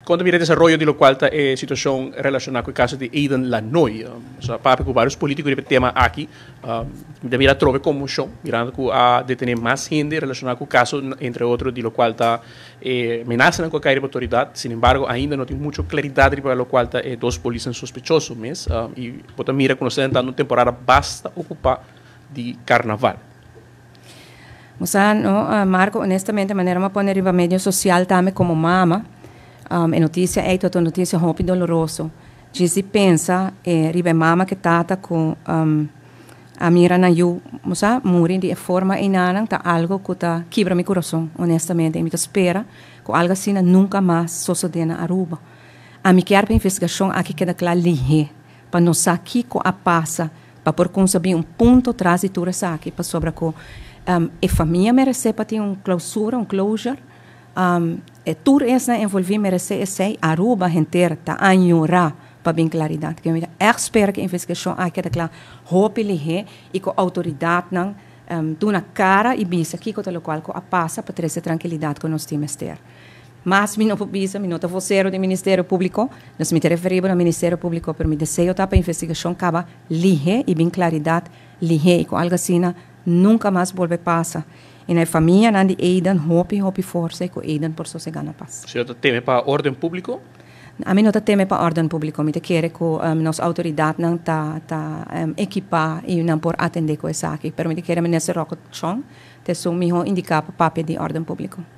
Kon ta mira e desaroyo di lokual ta e situashon relashoná ku e kaso di Eden Lanoy? Nos a papia ku vários polítiko riba e tema aki. Mi ta mira atrobe konmoshon mirando ku a detené mas hende relashoná ku kaso, entre otro di lokual ta e menasanan ku a kai riba outoridat. Sin embargo, ainda no tin mucho klaridat riba lokual ta e dos polisnan sospechoso mes. I bo ta mira ku nos ta entrando un temporada basta okupá di karnaval. Bo sa no, Marco, honestamente manera mi a pone riba medio social tambe como mama, e noticia ey ta un noticia hopi doloroso. Djis di pensa riba e mama cu e tata cu a mira nan yu, bo sa, muri di e forma eynanan ta algo cu ta kibra mi curason, honestamente. Y mi ta spera cu algo asina nunca mas sosode na Aruba. Ami kier pa e investigacion aki keda cla lihe, pa nos sa kico a pasa. Pa por konsabí un punto tras di tur esaki, pasobra ku e famia meresé pa tin un klousura, un closure, e tur esnan envolví meresé esei, Aruba henter ta añorá pa bin klaridat. Ke mi ta ègt spera ku e investigashon aki keda kla hopi lihé i ku outoridatnan duna kara i bisa kiko ta lokual ku a pasa pa trese trankilidat ku nos tin mester. Mas mi no por bisa, mi no ta vocero di Ministerio Publico, dus mi ta referi bo na Ministerio Publico, pero mi deseo ta pa investigacion caba lihe y bin claridad lihe y cu algo asina nunca mas bolbe pasa. Y na e famianan di Aiden hopi hopi forsa y cu Aiden por sosega na paz. Señor ta teme pa orden publico? Ami no ta teme pa orden publico, mi ta kere cu nos autoridadnan ta ta equipa y nan por atende cu esaki, pero mi ta kere Minister Rocco Tjon ta esun miho indica pa papia di orden publico.